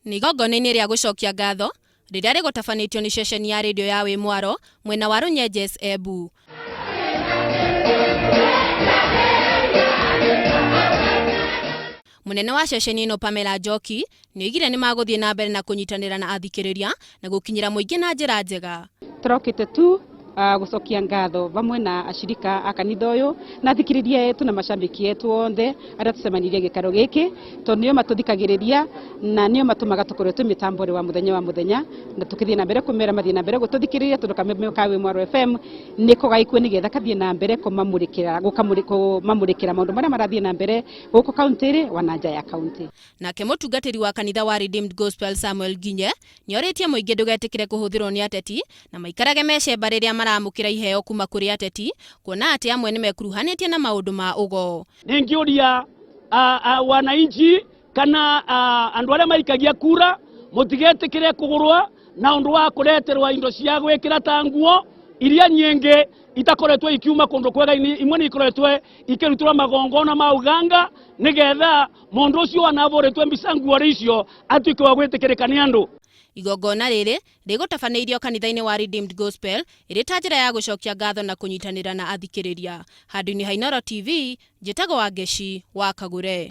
Nĩ igongona-inĩ rĩa gũcokia ngatho rĩrĩa rĩgũtabanĩtio nĩ ceceni ya rĩndiũ ya Wĩmwaro mwena wa Runyenjes, Embu. Mũnene wa ceceni ĩno Pamela Njoki nĩoigire nĩmagũthiĩ na mbere na kũnyitanĩra na athikĩrĩria na gũkinyĩra mũingĩ na njĩra njega. Tũrokĩte tu gũcokia ngatho vamwe na ashirika a kanitha ũyũ na athikĩrĩria etu na macambĩki etu othe arĩa tũcemanirie gĩikaro gĩkĩ, tondũ nĩo matũthikagĩrĩria na nĩo matũmaga tũkorwo twĩ mĩtambo-inĩ wa mũthenya wa mũthenya, na tũkĩthiĩ na mbere kũmera mathiĩ na mbere gũtũthikĩrĩria, tondũ kameme ka Wĩmwaro FM nĩko gaikuo nĩgetha kathiĩ na mbere kũmamũrĩkĩra kũmamũrĩkĩra maũndũ marĩa marathiĩ na mbere gũkũ kaunti-rĩ wana nja ya kaunti. Nake mũtungatĩri wa kanitha wa Redeemed Gospel Samuel Nginye nĩorĩtie mũingĩ ndũgetĩkĩre kũhũthĩrwo nĩ ateti na maikarage mecemba rĩrĩa maramũkĩra iheo kuma kũrĩ ateti, kuona atĩ amwe nĩmekuruhanĩtie na maũndũ ma ũgo. Ningĩũria wananchi kana andũ arĩa maikagia kura mũtigetĩkĩre kũgũrwa na ũndũ wa kũreterwa indo cia gwĩkĩra ta nguo iria nyingĩ itakoretwo ikiuma kũndũ kwega, imwe nĩ ikoretwo ikĩrutĩrwo magongona ma uganga nĩgetha mũndũ ũcio wanabũrĩtwe mbica nguo icio atuĩke wa gwĩtĩkĩrĩka nĩ andũ. Igongona rĩrĩ rĩgũtabanĩirio kanitha-inĩ wa Redeemed Gospel ĩrĩ ta njĩra ya gũcokia ngatho na kũnyitanĩra na athikĩrĩria. Handũ-inĩ ha Inooro TV, njĩtagwo Wangeci wa Kagure.